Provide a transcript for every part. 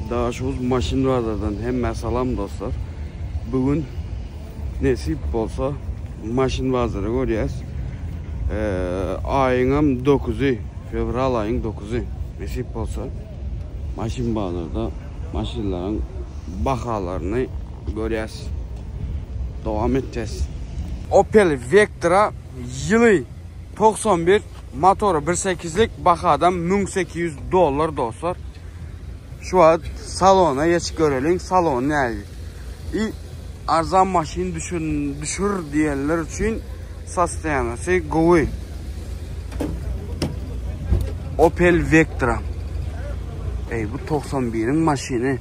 Daşoguz maşyn bazardan hemmä salam dostlar. Bu gün nesip bolsa maşyn bazary görýäs. Aýyňam 9-y, fewral aýyň 9-y nesip bolsa maşyn bazarda maşynlaryň bahalaryny görýäs. Dowam etjäs. Opel Vectra ýyly 91 motory 1.8-lik bahadan 1800 dollar dostlar. Şu wagt salona geçip göreliň, salon nähili. I arzan maşyn düşür, düşür diýenler üçin sostoýanasy gowy. Opel Vectra. Ey bu 91-iň maşyny.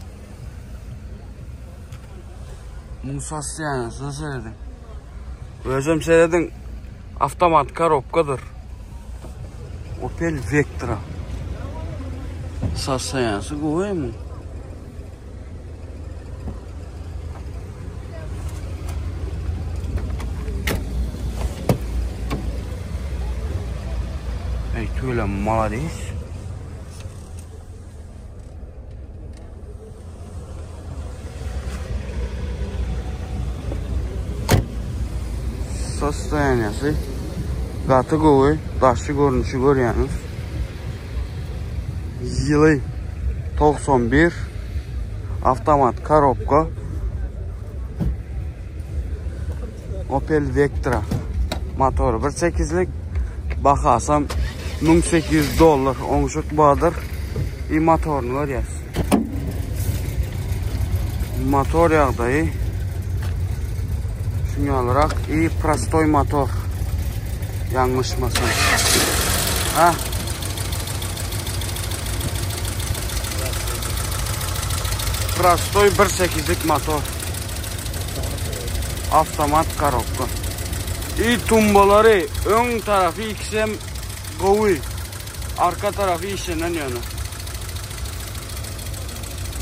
Muň sostoýanasyna serediň. Özem serediň avtomat korobkadyr. Opel Vectra. Sostoýanasy gowy muň. Ey tüweleme malades. Sostoýaniýasy gaty gowy, daşky görnüşi görýäňiz. Ýyly 91 avtomat korobka Opel Vectra motory 1.8-lik bahasam 1800 dollar oňşuk badyr. I motoryny görýäs. Motor ýagdaýy şuňalyrak i prostoý motor. Ýalňyşmasam. Ha. Prostoý 1.8-lik motor. Avtomat korobka. I tumbalary öň tarafy ikisem gowy. Arka tarafy işlenen ýöne.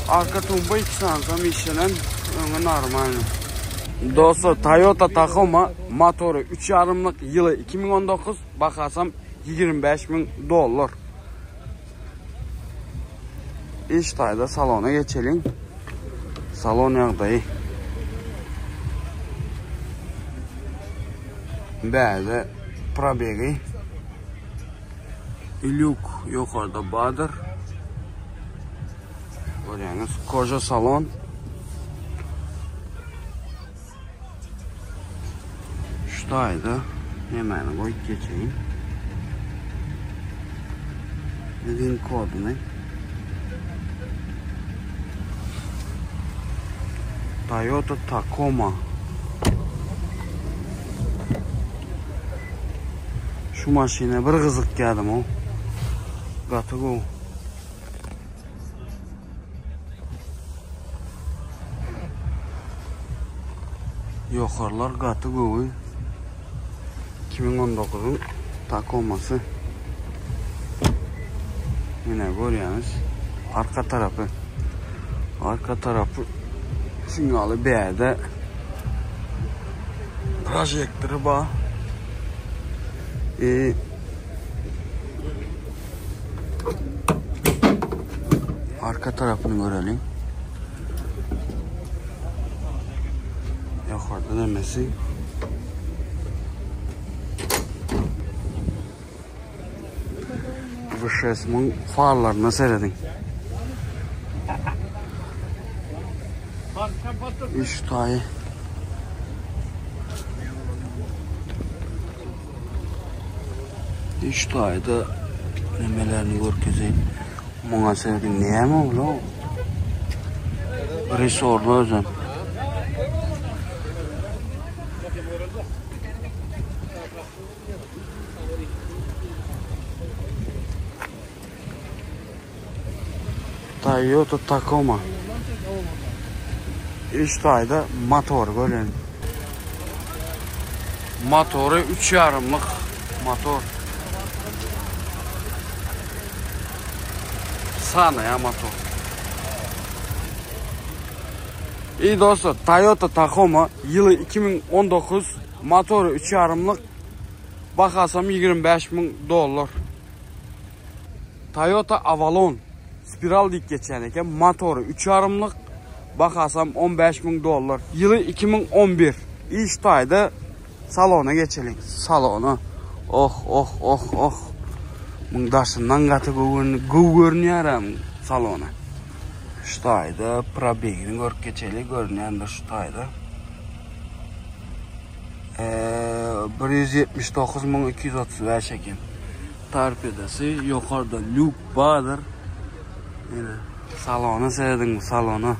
Arka tumba iki santam işlenen, öňi normalny. Dostlar, Toyota Tacoma motory 3,5-lyk ýyly 2019, bahasam 25 müň dollar. Iş taýda salona geçeliň. Salon ýagdaýy. Bäde probegi. Lýuk ýokarda bardyr. Görýäňiz, koža salon. Şu taýda nemäni goýup geçeýin. VIN koduny. Toyota Tacoma. Şu maşyna bir gyzyk geldim o. Gaty gowy. Ýokarlar gaty gowy. 2019-yň Tacomasy. Ine görýäňiz. Arka tarapy. Arka tarapy siňaly bäde. Projektory bar. E, Arka tarapyny göreliň. Ýokarda nemesi. V6 muň farlaryna serediň. Üç taýy. Üç taýda nemelerini görkezeyim. Muňa serediň näme ol? Resorly özem. Toyota Tacoma. Üç taýda motor gören. Motory üç ýarymlyk motor. Sanaýa motor. İyi dostlar, Toyota Tacoma ýyly 2019, motory üç ýarymlyk, bahasam 25 müň dollar. Toyota Avalon. Spiral diýip geçýän eken. Motory 3 ýarymlyk. Bahasam 15 müň dollar. Ýyly 2011. Iş taýda salona geçeliň. Salona. Oh, oh, oh, oh. Muň daşyndan gaty gowy görünýär hem salona. Şu taýda probegini görüp geçeli, görünýändir şu taýda. 179235 eken. Torpedasy ýokarda lýuk bardyr. Ýene salona serediň bu salona.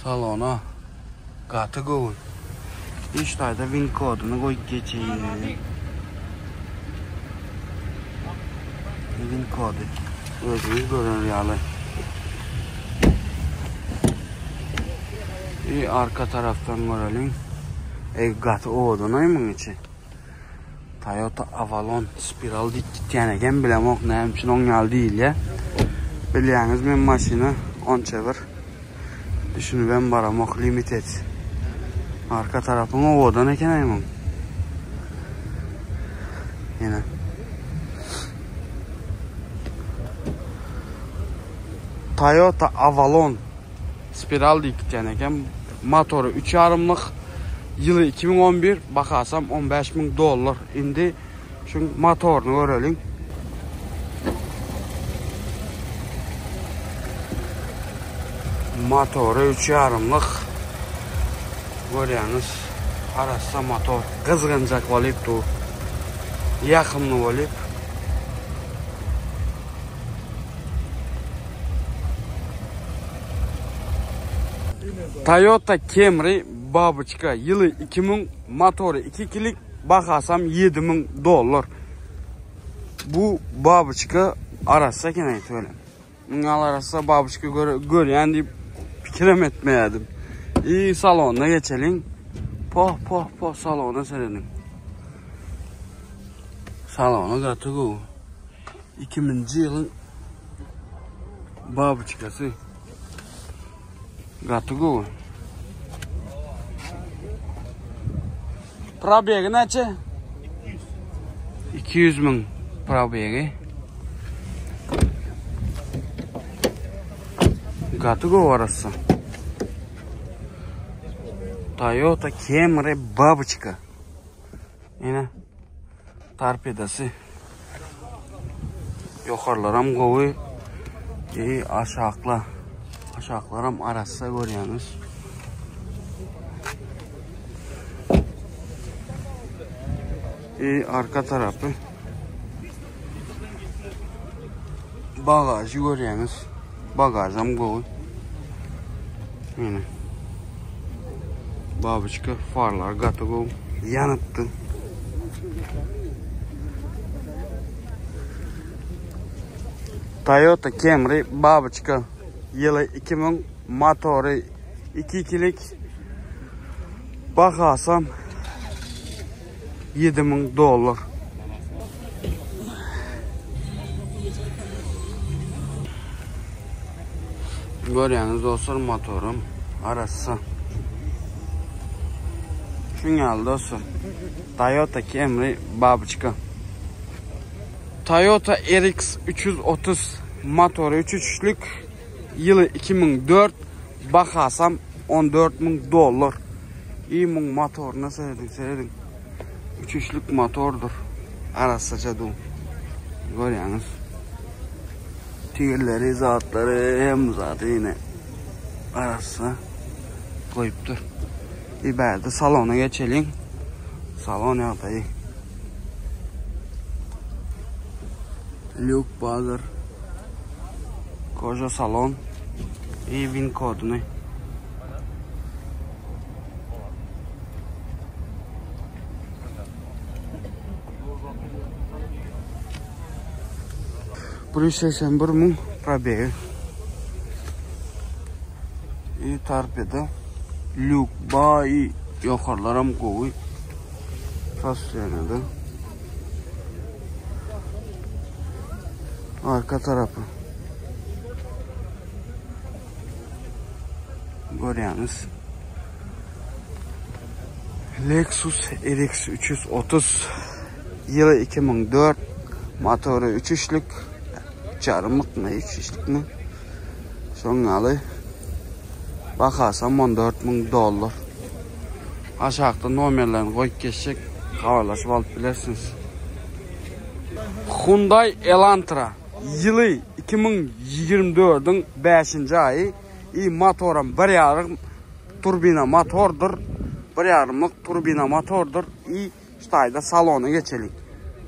Salona gaty gowy. Iş taýda win koduny goýup geçeýin. Win kody özüňiz görer ýaly. I arka tarafdan göreliň. Ey gaty owadan aý içi. Toyota Avalon spiral diýip gitýän eken, bilemok näme üçin oň ýaly diýilýär. Bilýäňiz men maşyna onça bir düşünibem baramok limited. Arka tarapyň owadan eken aý muň. Ýene. Toyota Avalon Spiral diýip gitýän eken. Motory 3 ýarymlyk. Ýyly 2011, bahasam 15 müň dollar. Indi şuň motoryny göreliň. Motory 3 ýarymlyk. Görýäňiz, arassa motor. Gyzgynjak bolup dur. Ýakymly bolup. Toyota Camry babuçka ýyly 2000 motory 2 kilik bahasam 7000 dollar. Bu babuçka arassa eken aýt öyle. Muň ýaly arassa babuçka görýän diýip pikirem etmeýärdim. I salonyna geçeliň. Poh poh poh salona serediň. Salony gaty gowy. 2000-nji ýylyň babuçkasy. Gaty gowy. Probegi näçe? 200 müň probegi. Gaty gowy arassa. Toyota Camry babuçka. Ine torpedasy. Ýokarlaram gowy. E, aşakla. Aşaklaram arassa görýäňiz. E, arka tarapy. Bagajy görýäňiz. Bagajam gowy. Ine. Babuçka farlar gaty gowy. Ýanypdy. Toyota Camry babuçka ýyly 2000 motory 2.2-lik bahasam 7000 dollar. Görýäňiz dostlar motorym arassa. Şuň ýaly dostlar. Toyota Camry babuçka. Toyota RX 330 motory 3 üçlük ýyly 2004 bahasam 14000 dollar. I muň motoryna serediň, serediň. Üç üçlük motordyr. Arassaja du. Görýäňiz. Tigirleri, zatlary, hem zady ýene arassa goýupdyr. I bärde salona geçeliň. Salon ýagdaýy. Lýuk bardyr. Koja salon. I win koduny. 181 müň probegi. I torpeda. Lýuk baý, ýokarlaram gowy. Sostoýanada. Arka tarapy. Görýäňiz. Lexus RX 330 ýyly 2004 motory 3 üçlük. Üç ýarymlykmy, üç işlikmi? Şoň ýaly. Bahasam 14 000 dollar. Aşakda nomerlerini goýup geçjek. Habarlaşyp alyp bilersiňiz. Hyundai Elantra ýyly 2024-iň 5-nji aýy i motoram 1,5 turbina motordyr. 1,5-lyk turbina motordyr i şu taýda salona geçeliň.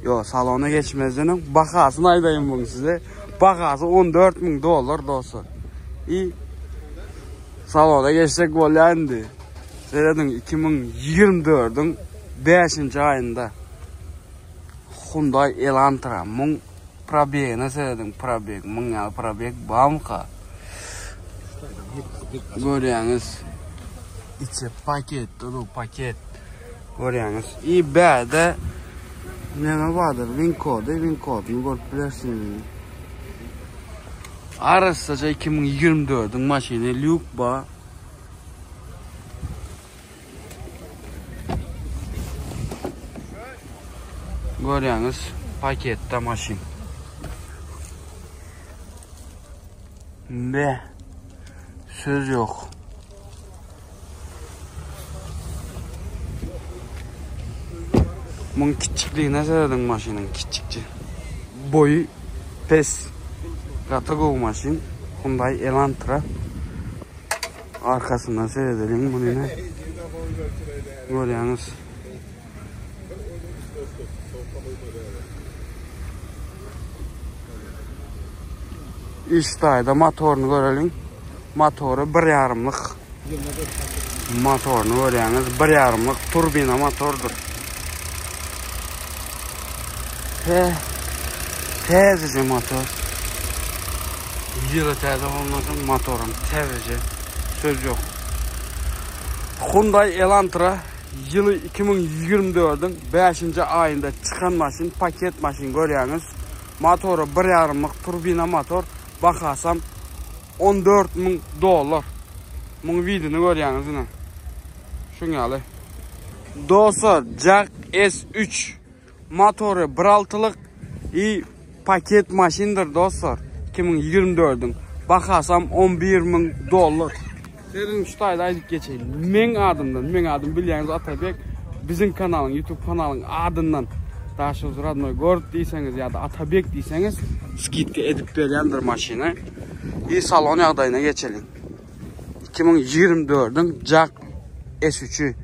Ýo, salona geçmezden öň bahasyny aýdaýyn muň size. Bahasy 14 000 dollar dostlar. I salona geçsek bolýar indi. Serediň 2024-iň 5-nji aýynda Hyundai Elantra muň probegine serediň, probeg, muň ýaly probeg barmyka? Görýäňiz. Içi paket, dolu paket. Görýäňiz. I bärde näme bardyr? Win kody, win kodyny görüp bilersiňiz. Arassaja 2024-iň maşyny lýuk bar. Görýäňiz, paketde maşyn. Be. Söz ýok. Muň kiçikligine serediň maşynyň kiçikçe. Boýy pes. Gaty gowy maşyn. Hyundai Elantra. Arkasyndan seredeliň muny ine. Görýäňiz. Iş taýda motoryny göreliň. Motory bir ýarymlyk. Motoryny görýäňiz, bir ýarymlyk turbina motordyr. He. Täzeje motor. Ýyly täze bolmasa motoram täzeje. Söz ýok. Hyundai Elantra ýyly 2024-iň 5-nji aýynda çykan maşyn, paket maşyn görýäňiz. Motory bir ýarymlyk turbina motor, bahasam 14 000 dollar. Muň widini görýäňiz ine. Şuň ýaly. Dostlar, Jack S3 motory 1.6-lyk i paket maşyndyr dostlar. 2024-iň bahasam 11 000 dollar. Seniň şu taýda aýdyp geçeýin. Meň adymdan, meň adym bilýäňiz Atabek. Biziň kanalyň, YouTube kanalyň adyndan Daşoguz Radnoý Gorod diýseňiz ýa-da Atabek diýseňiz, skidka edip berýändir maşyny. I salon ýagdaýyna geçeliň. 2024-iň Jack S3-i.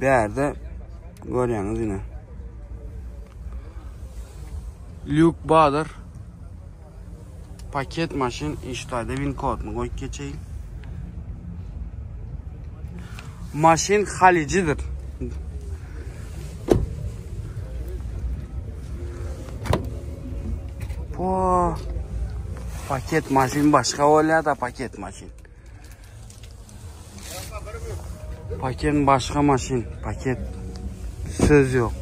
Bärde görýäňiz ine. Lýuk bardyr. Paket maşyn iştaýda win kodyny goýup geçeýin. Maşyn halyjydyr. Po paket maşyn başga bolýar da paket maşyn. Paket başga maşyn, paket söz ýok.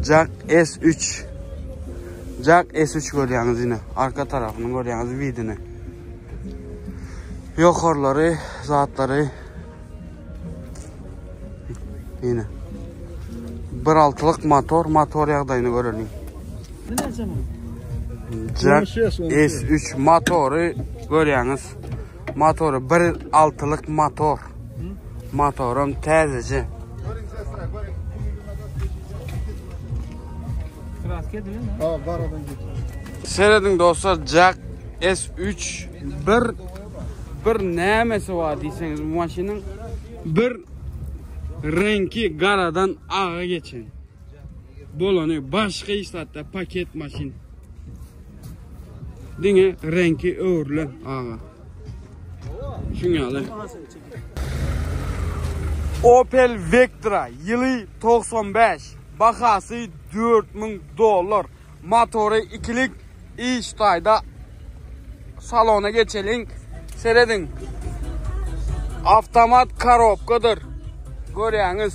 Jack S3. Jack S3 görýäňiz ine, arka tarapyny görýäňiz widini. Ýokarlary, zatlary ine. 1.6-lyk motor, motor ýagdaýyny göreliň. Jack S3 motory görýäňiz. Motory 1.6-lyk motor. Motoram täzeje. Serediň dostlar Jack S3 bir bir nämesi bar diýseňiz bu maşynyň bir reňki garadan aga geçen. Bolany başga hiç zatda paket maşyn. Diňe reňki öwrülen aga. Şuň ýaly. Opel Vectra ýyly 95, bahasy 4000 dollar. Motory ikilik iş taýda salona geçeliň. Serediň. Avtomat korobkadyr. Görýäňiz.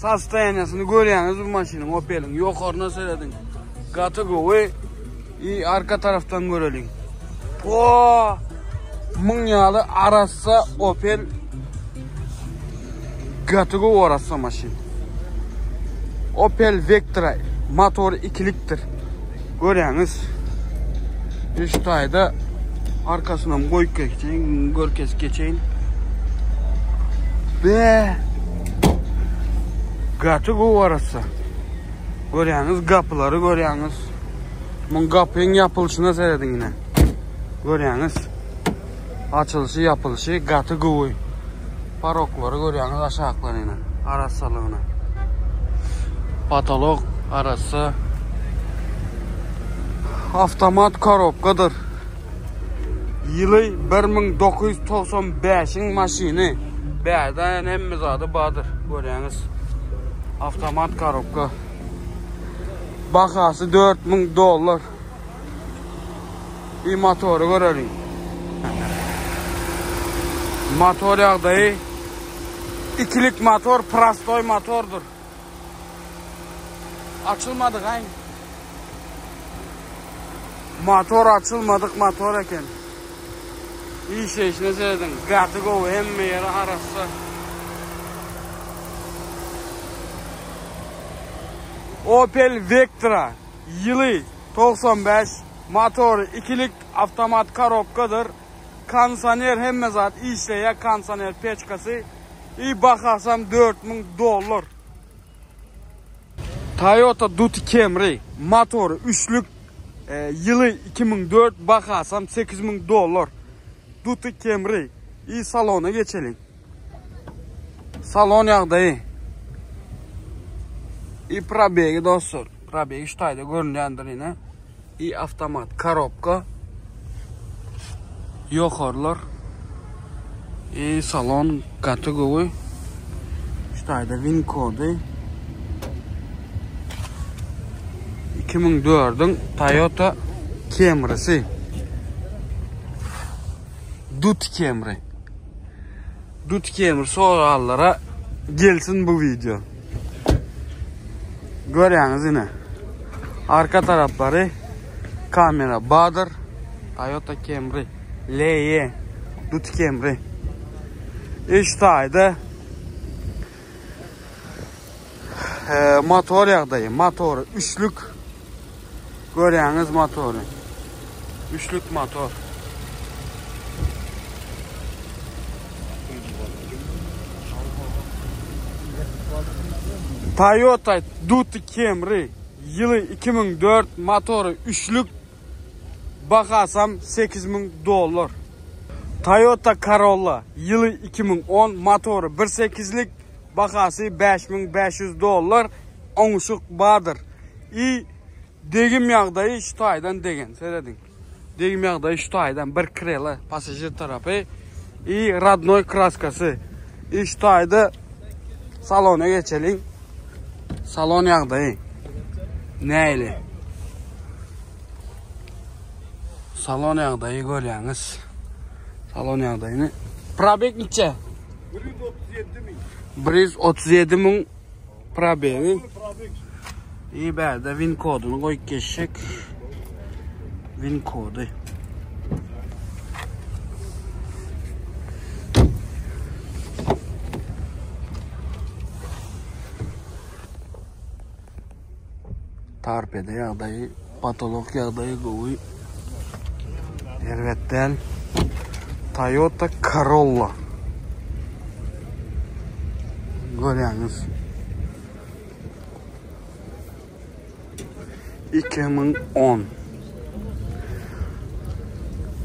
Sostoýaniýasyny görýäňiz bu maşynyň Opeliň. Ýokaryna serediň. Gaty gowy. I arka tarafdan göreliň. Po! Muň ýaly arassa Opel gaty gowy arassa maşyn. Opel Vectra. Motory ikilikdir. Görýäňiz. Üç taýda arkasynam goýup geçeýin, görkezip geçeýin. Be. Gaty gowy arassa. Görýäňiz, gapylary görýäňiz. Muň gapyň ýapylyşyna serediň ine. Görýäňiz. Açylyşy, ýapylyşy gaty gowy. Paroklary görýäňiz aşaklaryny, arassalygyny. Patolog arassa. Avtomat korobkadyr. Ýyly 1995-iň maşyny. Bärde hemme zady bardyr, görýäňiz. Avtomat korobka. Bahasy 4000 dollar. Bir motory göreliň. Motor ýagdaýy ikilik motor, prostoý motordyr. Açylmadyk aý. Motor açylmadyk motor eken. Işleýşine serediň. Gaty gowy, hemme ýeri arassa. Opel Vectra ýyly 95 motory ikilik avtomat korobkadyr. Kondisioner hemme zat işleýär, kondisioner peçkasy. I bahasam 4000 dollar. Toyota Duty Camry motory üçlük e, ýyly 2004 bahasam 8000 dollar. Duty Camry i salona geçeliň. Salon ýagdaýy. I probegi dostlar. Probegi şu taýda görünýändir ine. I avtomat korobka. Ýokarlar. I salon gaty gowy. Şu taýda win kody. 2004-iň Toyota Camry'si. Dut Camry. Dut Camry soraganlara gelsin bu video. Görýäňiz ine. Arka taraplary kamera badyr. Toyota Camry LE Dut Camry. Iş taýda e, motor ýagdaýy, motory üçlük. Görýäňiz motory. Üçlük motor. Toyota Duty Camry ýyly 2004 motory üçlük bahasam 8000 dollar. Toyota Corolla ýyly 2010 motory 1.8-lik bahasy 5500 dollar oňuşyk bardyr. I degim ýagdaýy şu taýdan degen serediň. Degim ýagdaýy şu taýdan bir krela pasažir tarapy i rodnoý kraskasy. I şu taýda salona geçeliň. Salon ýagdaýy nähili? Salon ýagdaýy görýäňiz. Salon ýagdaýyny. Probeg niçe? 137 müň. 137 müň probegi. İyi bärde win koduny goýup geçjek. Win kody. Torpeda ýagdaýy, patolog ýagdaýy gowy. Erbet däl. Toyota Corolla. Görýäňiz. 2010.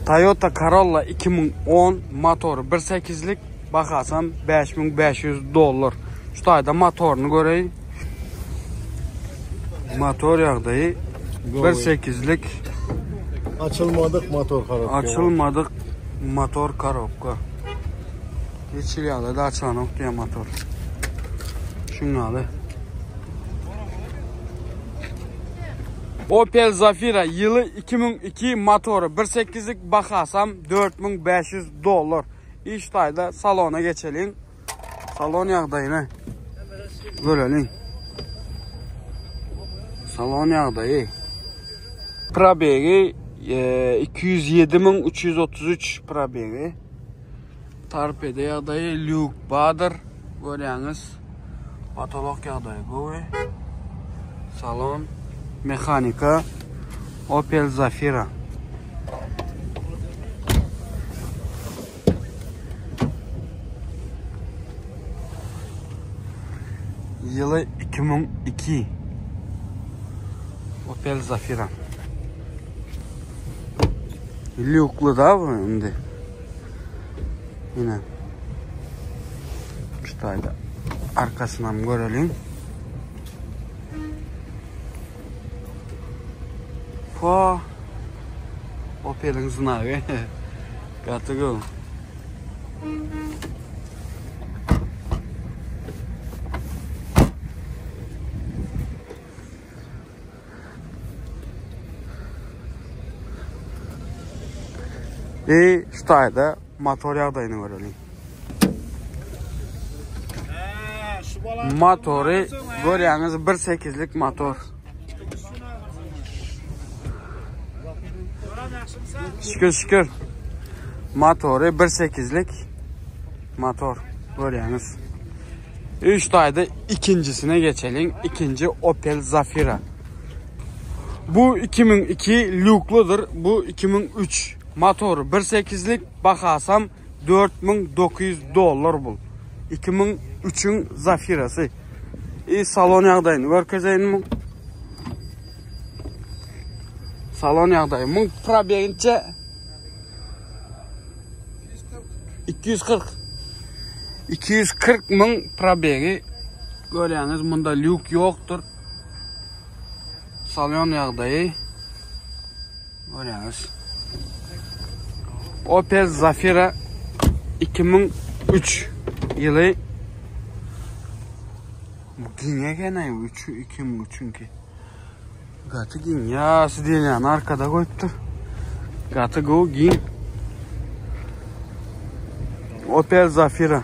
Toyota Corolla 2010 motory 1.8-lik bahasam 5500 dollar. Şu taýda motoryny göreýin. Motor ýagdaýy 1.8-lik Açylmadyk motor korobka. Açylmadyk motor korobka. Hiç ýagdaýda açylanok diýen motor. Şuňaly. Opel Zafira ýyly 2002 motory 1.8-lik bahasam 4500 dollar. Iş taýda salona geçeliň. Salon ýagdaýyny göreliň. Salon ýagdaýy. Probegi 207333 probegi. Torpeda ýagdaýy lýuk badyr. Görýäňiz. Patolog ýagdaýy gowy. Salon mehanika Opel Zafira. Ýyly 2002. Opel Zafira. Lýukly da bu indi. Ine. Şu taýda arkasynam göreliň. Po. Opel'in znagy. Gaty gowy. I şu taýda motor ýagdaýyny göreliň. Motory görýäňiz 1.8-lik motor. Şükür şükür. Motory 1.8-lik motor görýäňiz. Üç taýda ikinjisine geçeliň. Ikinji Opel Zafira. Bu 2002 lýukludyr. Bu 2003. Motory 1.8-lik, bahasam 4900 dollar bu. 2003-üň Zafirasy. I salon ýagdaýyny görkezeýin muň. Salon ýagdaýy. Muň probeginçe 240. 240 müň probegi görýäňiz munda lýuk ýokdur. Salon ýagdaýy görýäňiz. Opel Zafira 2003 ýyly Bu giň eken 3 2003-ünki. Gaty giň. Ýa sidenýany arkada goýupdyr. Gaty gowy giň. Opel Zafira.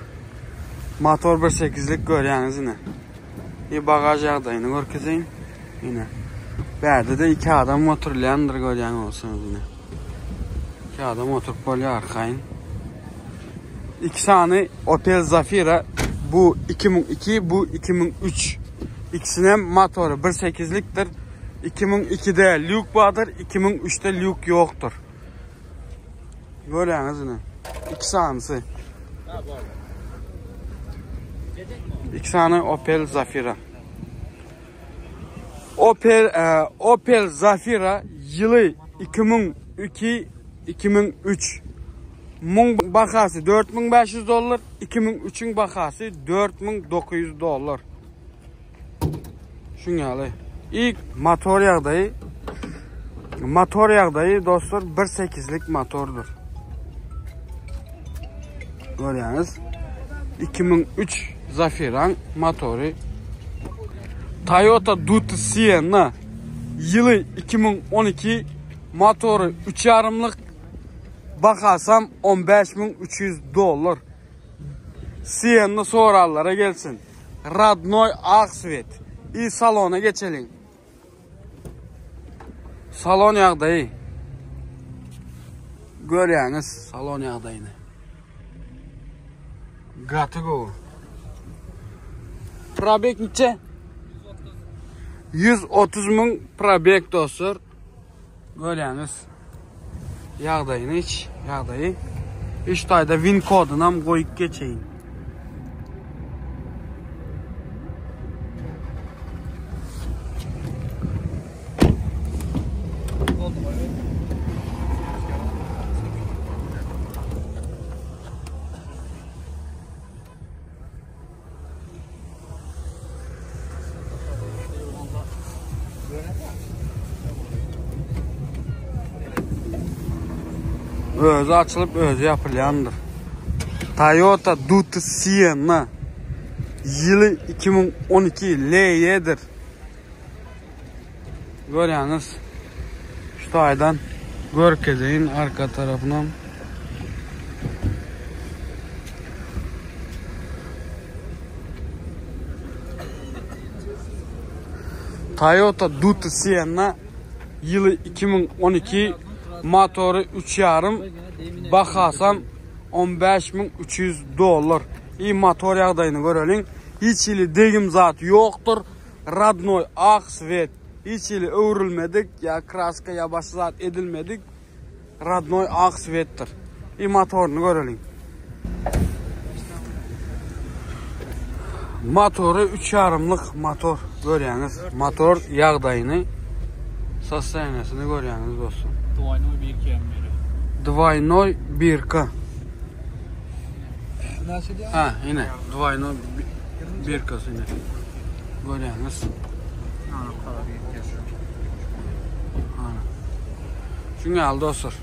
Motor 1.8-lik görýäňiz ine. Bir bagaj ýagdaýyny görkezeýin. Ine. Bärde-de iki adam oturylýandyr görýän bolsaňyz ine. Iki adam oturyp bolýar arkaýyn. Iki sany Opel Zafira bu 2002 bu 2003. İkisinem motory 1.8-likdir. 2002-de lýuk bardyr, 2003-de lýuk ýokdur. Görýäňiz ine. Iki sanysy. İki sany Opel Zafira. Opel e, Opel Zafira ýyly 2002 2003. Muň bahasy 4500 dollar, 2003-iň bahasy 4900 dollar. Şuň ýaly. İlk motor ýagdaýy motor ýagdaýy dostlar 1.8-lik motordyr. Görýäňiz. 2003 Zafiran motory. Toyota Duty Sienna ýyly 2012 motory 3.5-lyk bahasam 15300 dollar. Sienna sorallara gelsin. Radnoy ak svet. I salona geçeliň. Salon ýagdaýy. Görýäňiz salon ýagdaýyny. Gaty gowy. Probek niçe? 130 müň probek dostlar. Görýäňiz. Ýagdaýyny iç, ýagdaýy. Üç taýda win kodunam goýup geçeýin. Özi açylyp özi ýapylýandyr. Toyota Duty Sienna ýyly 2012 LE-dir. Görýäňiz. Şu taýdan görkezeýin arka tarapynam. Toyota Duty Sienna ýyly 2012 motory 3.5 bahasam 15300 dollar. I motor ýagdaýyny göreliň. Hiç hili degim zat ýokdur. Radnoý ak svet. Hiç hili öwrülmedik ýa kraska ýa başga zat edilmedik. Radnoý ak svetdir. I motoryny göreliň. Motory üç ýarymlyk motor görýäňiz. Motor ýagdaýyny sostoýaniýasyny görýäňiz dostum. Dwaýnoý birka hem biri. Dwaýnoý birka. Ha, ine, dwaýnoý birkasy ine. Görýäňiz. Şuňa ýaly dostlar.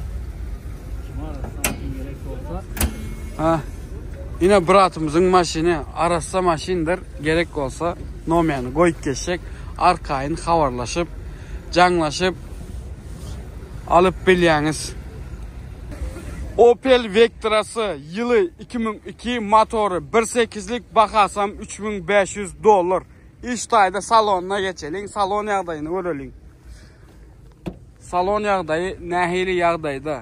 Ha. Ine bratymyzyň maşyny arassa maşyndyr. Gerek bolsa nomerini goýup geçjek. Arkaýyn habarlaşyp, jaňlaşyp alyp bilýäňiz. Opel Vectrasy ýyly 2002 motory 1.8-lik bahasam 3500 dollar. Iş taýda salonyna geçeliň, salon ýagdaýyny göreliň. Salon ýagdaýy nähili ýagdaýda?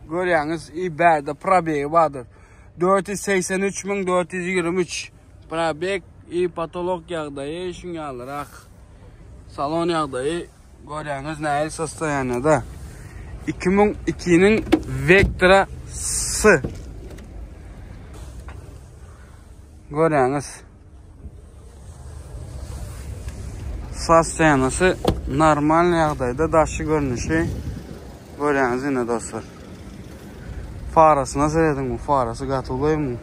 Görýäňiz, i bärde probegi bardyr. 483423 probeg i potolok ýagdaýy şuň ýalyrak. Salon ýagdaýy görýäňiz nähili sostoýaniýada. 2002-niň Vectra S. Görýäňiz. Sostoýaniýasy normal ýagdaýda daşy görnüşi görýäňiz ine dostlar. Farasyna serediň bu farasy gaty uly bu.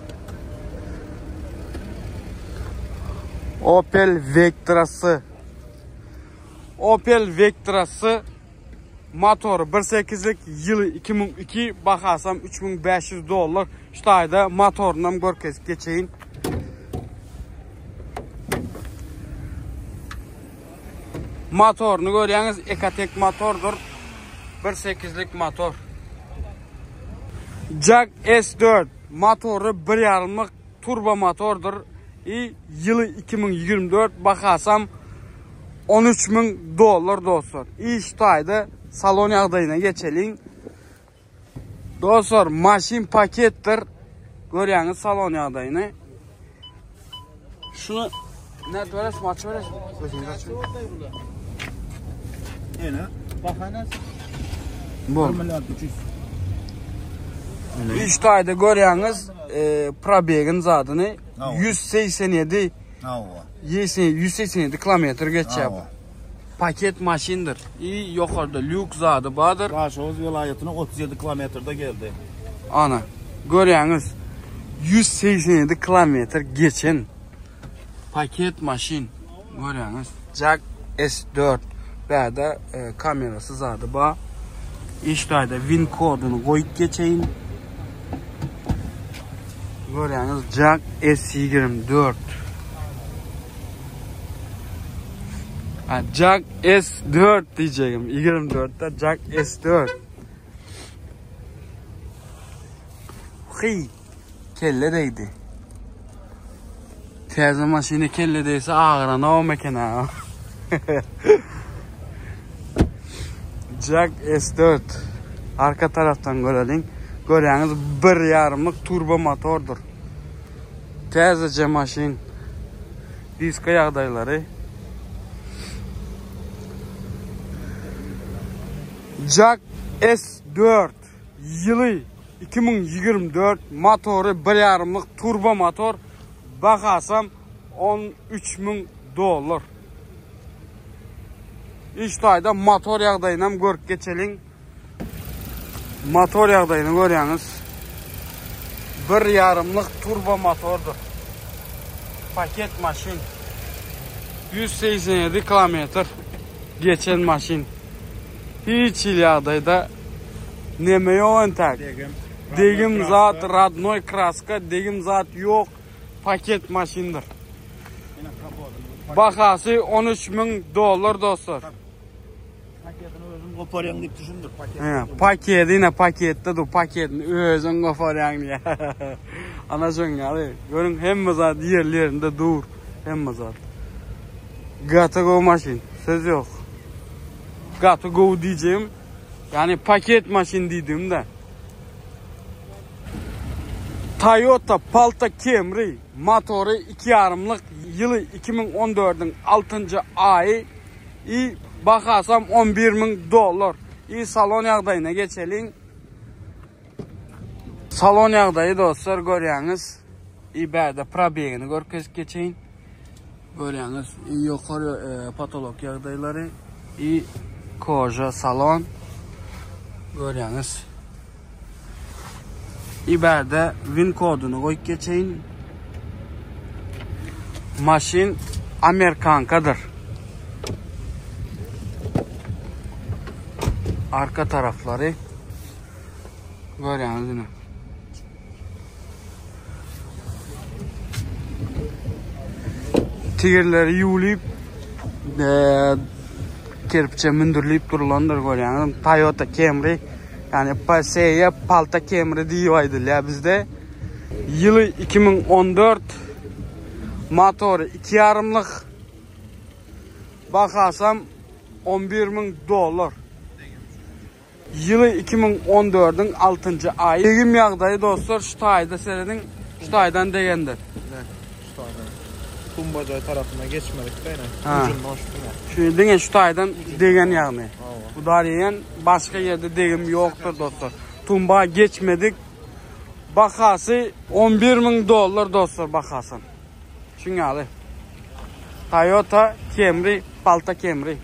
Opel Vectra'sy. Opel Vectra'sy motory 1.8-lik ýyly 2002 bahasam 3500 dollar. Şu taýda motoryny hem görkezip geçeýin. Motoryny görýäňiz, Ecotec motordyr. 1.8-lik motor. Jag S4 motory 1.5-lyk turbo motordyr. I ýyly 2024 bahasam 13000 dollar dostlar. I şu taýda salon ýagdaýyna geçeliň. Dostlar, maşyn paketdir. Görýäňiz salon ýagdaýyny. Şunu ne beres maç beres. Özüňiz açyň. Ene, bahana. Bu. 1 milyard 300. Üç taýda görýäňiz, e, probegin zadyny 187 187 kilometr geçýär. Paket maşyndyr. I ýokarda lýuk zady bardyr. Daşoguz welaýatyna 37 kilometrde geldi. Ana, görýäňiz, 187 kilometr geçen paket maşyn. Görýäňiz, Jag S4. Bärde e, kamerasy zady bar. Iş taýda win koduny goýup geçeýin. Görýäňiz, Jag S24. Ha, Jag S4 diýjegim. 24-de Jag S4. Hy, kelle degdi. Täze maşyna kelle degse agyranok eken ha. Jag S4. Arka tarafdan göreliň. Görýäňiz, bir ýarymlyk turbo motordyr. Täzeje maşyn. Diska ýagdaýlary. Jag S4 ýyly 2024 motory bir ýarymlyk turbo motor bahasam 13000 dollar. Iş taýda motor ýagdaýyny hem görüp geçeliň. Motor ýagdaýyny görýäňiz. Bir ýarymlyk turbo motordyr. Paket maşyn. 187 kilometr geçen maşyn. Hiç hili ýagdaýda neme ýok entäk. Degim zat radnoý kraska, degim zat ýok. Paket maşyndyr. Bahasy 13000 dollar dostlar. Paketini özüň goparýaň diýip düşündir. Paket. He, paketi ine paketde dur, paketini özüň goparýaň diýä. Ana şoň ýaly. Görüň hemme zat ýerli ýerinde dur. Hemme zat. Gaty gowy maşyn. Söz ýok. Gaty gowy diýjegim, ýani paket maşyn diýdigim-de. Toyota Palta Camry motory 2 ýarymlyk ýyly 2014-iň 6-njy aýy i bahasam 11 müň dollar. I salon ýagdaýyna geçeliň. Salon ýagdaýy dostlar görýäňiz. I bärde probegini görkezip geçeýin. Görýäňiz i ýokary e, patolog ýagdaýlary i koja salon görýäňiz. I bärde win koduny goýup geçeýin. Maşyn Amerikankadyr. Arka taraflary görýäňiz ine. Tigirleri ýuwulyp, e, kerpiçe mündürilip durulandyr görýäňiz. Toyota Camry, ýagny PSE Palta Camry diýip aýdylýar bizde. Ýyly 2014, motory 2,5-lyk, bahasam 11 müň dollar. Ýyly 2014-iň altynjy aýy. Degim ýagdaýy dostlar şu taýda serediň şu taýdan degendir. Ine şu taýdan. Tumbajaý tarapyna geçmedik-de ine. Ujunda uçdum. Şu diňe şu taýdan degen ýagny. Bu darýan başga ýerde degim ýokdur dostlar. Tumba geçmedik. Bahasy 11 müň dollar dostlar bahasy. Şuň ýaly. Toyota Camry, Palta Camry.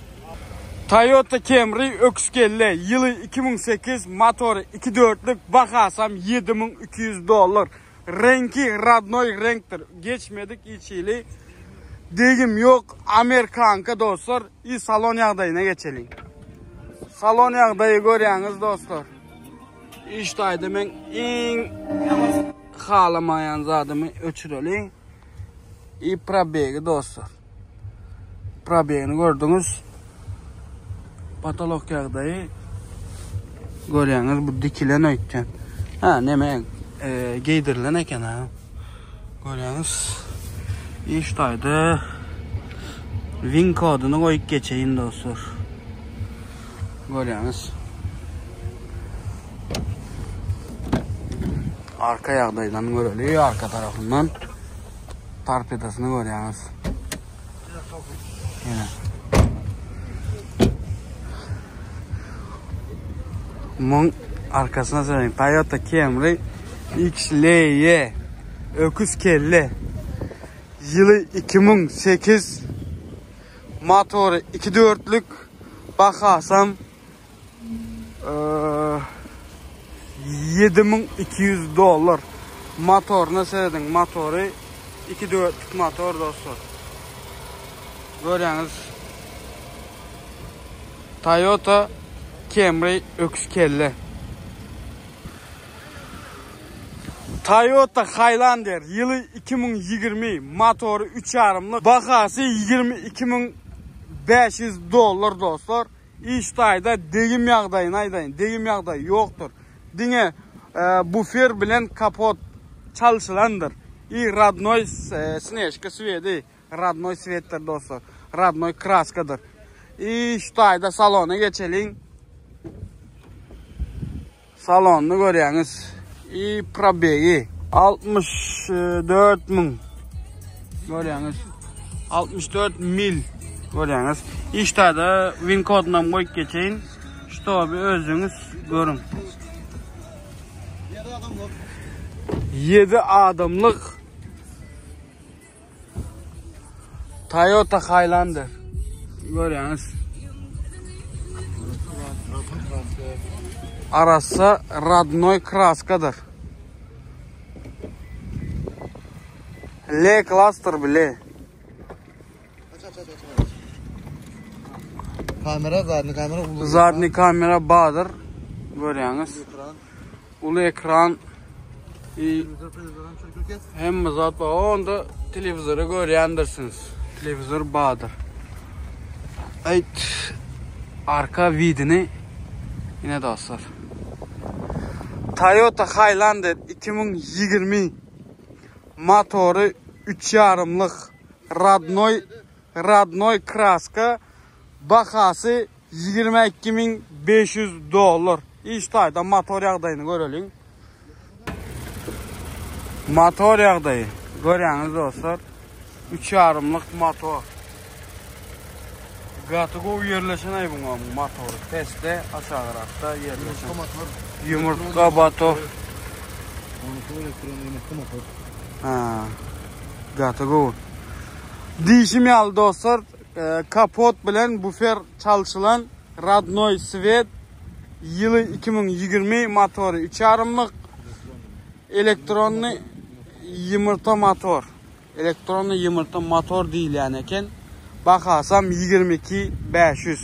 Toyota Camry öküz kelle, ýyly 2008, motory 2.4-lük, bahasam 7200 dollar. Reňki radnoý reňkdir. Geçmedik hiç hili. Degim ýok. Amerikanka dostlar. I salon ýagdaýyna geçeliň. Salon ýagdaýy görýäňiz dostlar. Iş taýda men iň halamaýan zadymy öçüreli. I probegi dostlar. Probegini gördüňiz. Patolog ýagdaýy görýäňiz bu dikilen öýtýän. Ha, neme e, geýdirilen eken ha. Görýäňiz. Iş taýda win koduny goýup geçeýin dostlar. Görýäňiz. Arka ýagdaýdan göreli, arka tarapyndan torpedosyny görýäňiz. Ýene. Muň arkasyna serediň. Toyota Camry XLE öküz kelle. Ýyly 2008 motory 2.4-lük bahasam 7200 dollar. Motoryna serediň. Motory 2.4-lük motor dostlar. Görýäňiz. Toyota Camry öküz kelle. Toyota Highlander ýyly 2020, motory 3,5-lyk, bahasy 22500 dollar dostlar. Iş taýda degim ýagdaýyny aýdaýyn. Degim ýagdaýy ýokdur. Diňe e, bufer bilen kapot çalşylandyr. I radnoý e, snežka swedi, radnoý svetdir dostlar. Radnoý kraskadyr. I şu taýda salona geçeliň. Salonyny görýäňiz. I probegi 64 müň. Görýäňiz. 64 mil. Görýäňiz. Işdäde win kodunam goýup geçeýin. Ştoby özüňiz görüň. 7 adamlyk. Toyota Highlander. Görýäňiz. Arassa radnoy kraskadyr. L klaster bile. Kamera zadny kamera uly. Zadny kamera badyr. Görýäňiz. Uly ekran. I hemme zat bar. Onda telewizory görýändirsiňiz. Telewizor bardyr. Aýt arka widini ine dostlar. Toyota Highlander 2020 motory 3,5-lyk radnoy radnoy kraska bahasy 22500 dollar. Iş taýda motor ýagdaýyny göreliň. Motor ýagdaýy görýäňiz dostlar. Üç ýarymlyk motor. Gaty gowy ýerleşen aý buňa motory. Pesde, aşagyrakda ýerleşen. Ýumurtga motor. Motor elektron ýumurtga motor. Ha. Gaty gowy. Diýşim ýaly dostlar, e, kapot bilen bufer çalşylan radnoý svet ýyly 2020 motory 3 ýarymlyk elektronny ýumurta motor. Elektronny ýumurta motor diýilýän eken. Bahasam 22 500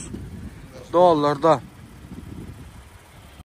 dollarda.